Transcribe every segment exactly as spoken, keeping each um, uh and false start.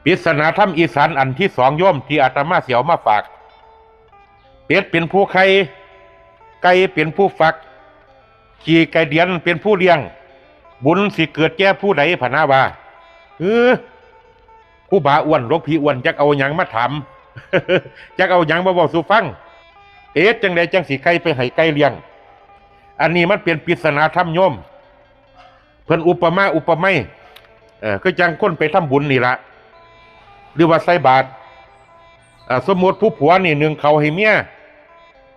ปริศนาธรรมอีสานอันที่สองโยม ที่อาตมาสิเอามาฝาก เป็ดเป็นผู้ไข่ ไก่เป็นผู้ฟัก ขี้ไก่เดือนเป็นผู้เลี้ยง บุญสิเกิดแก่ผู้ใดพะนะว่า เออ ครูบาอ้วน หลวงพี่อ้วน จักเอาหยังมาถาม จักเอาหยังมาเว้าสู่ฟัง เอ๊ะ จังใดจังสิไข่ไปให้ไก่เลี้ยง อันนี้มันเป็นปริศนาธรรมโยม เพิ่นอุปมาอุปไมย เออ คือจังคนไปทำบุญนี่ละ หรือว่าใส่บาตร อ่า สมมุติผู้ผัวนี่นึ่งข้าวให้เมีย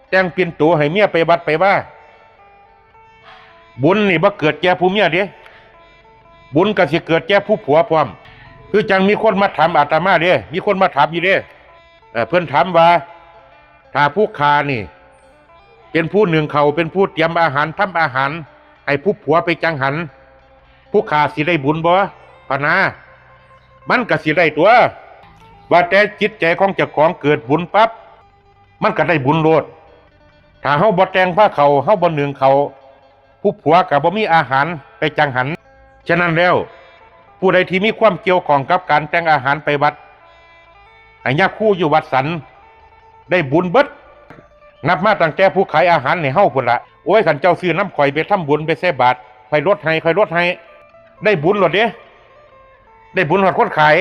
แต่งปิ่นโตให้เมียไปวัดไปวา บุญนี่บ่เกิดแก่ผู้เมียเด้ บุญก็สิเกิดแก่ผู้ผัวพร้อม คือจังมีคนมาถามอาตมาเด้ มีคนมาถามอยู่เด้ เอ่อ เพิ่นถามว่า ถ้าผู้ฆ่านี่ เป็นผู้นึ่งข้าว เป็นผู้เตรียมอาหาร ทำอาหาร ให้ผู้ผัวไปจังหัน ผู้ฆ่าสิได้บุญบ่ พะนะ มันก็สิได้ตั๊ว ว่าแต่จิตใจของเจ้าของเกิดบุญปั๊บ มันก็ได้บุญโลด ถ้าเฮาบ่แต่งพาข้าว เฮาบ่นึ่งข้าว ผู้ผัวก็บ่มีอาหารไปจังหัน ฉะนั้นแล้ว ผู้ใดที่มีความเกี่ยวข้องกับการแต่งอาหารไปวัด ให้ยาคูอยู่วัดสัน ได้บุญเบิด นับมาตั้งแต่ผู้ขายอาหารให้เฮาพุ้นละ โอ้ย คันเจ้าซื้อนำข้อยไปทำบุญไปใส่บาตร ข้อยลดให้ ข้อยลดให้ ได้บุญโลดเด้ ได้บุญฮอดคนขาย